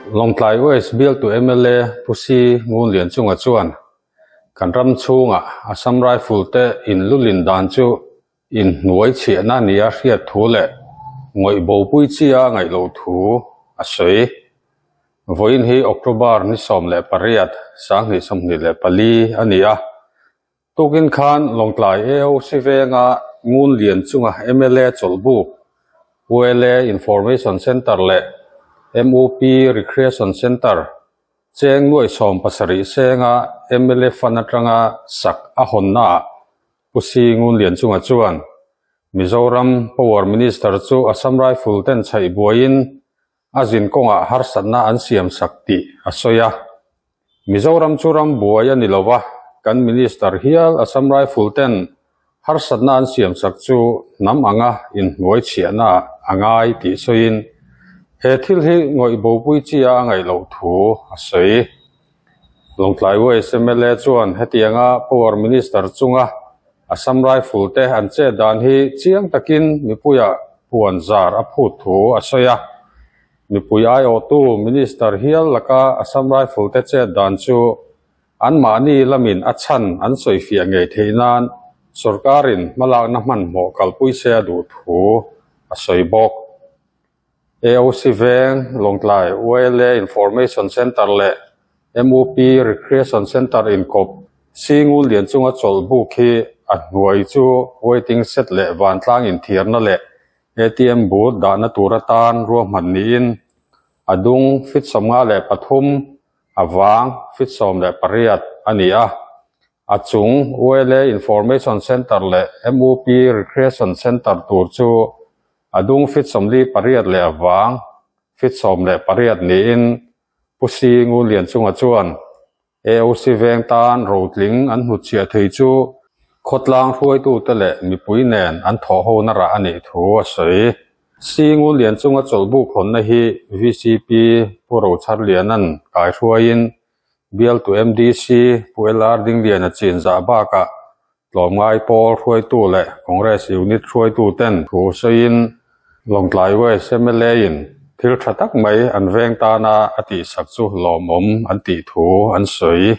Lawngtlai West bialtu mla Pu C Ngunlianchunga chuan kan ram chhunga Assam Rifle te inlulin dan chu inhnuai chhiahna nia hriat thu leh ngawih bopui chia ngaih loh thu a sawi. Vawiin hi October ni 18, 2024 a ni a. Tukin khan Lawngtlai AOC venga Ngunlianchunga mla chawlhbuk, ULA Information Centre leh MUP Recreation Centre cheng nuai 17 senga mla fund atanga sak a hawnnaah Pu C Ngunlianchunga chuan Mizoram Power Minister chu Assam Rifle ten chhaih buaiin a zin kawngah harsatna an siam sak tih a sawi a. Mizoram chu ram buai a ni lo va, kan Minister hial Assam Rifle ten harsatna an siam sak chu hnam anga inhnuai chhiahna a ngai tih sawiin he thil hi ngawih bopui chia a ngaih loh thu a sawi. Lawngtlai West mla chuan hetianga Power Minister chunga Assam Rifle te an chet dan hi chiang takin mipuiah puan zar a phut thu a sawi a. Mipui aiawhtu Minister hial laka Assam Rifle te chet dan chu anmahni lamin a chhan an sawifiah ngei theih nan sorkarin hmalakna hmanhmawh kalpui se a duh thu a sawi bawk. AOC Veng, Lawngtlai YLA Information Centre leh MUP Recreation Centre inkawp Singunlian chunga chawlhbuk hi a hnuai chu waiting shed leh vantlang inthiarna leh ATM booth dahna tur atan ruahman niin a dung feet 53, a vang feet 18 a ni a. A chung YLA Information Centre leh MUP Recreation Centre tur chu a dung feet 48 leh a vang feet 18 niin Pu C Ngunlianchunga chuan AOC veng tan rotling an hnutchhiah thei chu khawtlang hruaitute leh mipui nen an thawh hona rah a nih thu a sawi. C Ngunlianchunga chawlhbuk hawnna hi VCP Pu Rocharliana'n kaihruaiin bialtu MDC Pu LR Dingliana chinzah bakah tlawmngai pawl hruaitu leh Congress unit hruaitu ten thu sawiin Lawngtlai West mla in thil tha tak mai an veng tana a tihsak chu lawmawm an tih thu an sawi.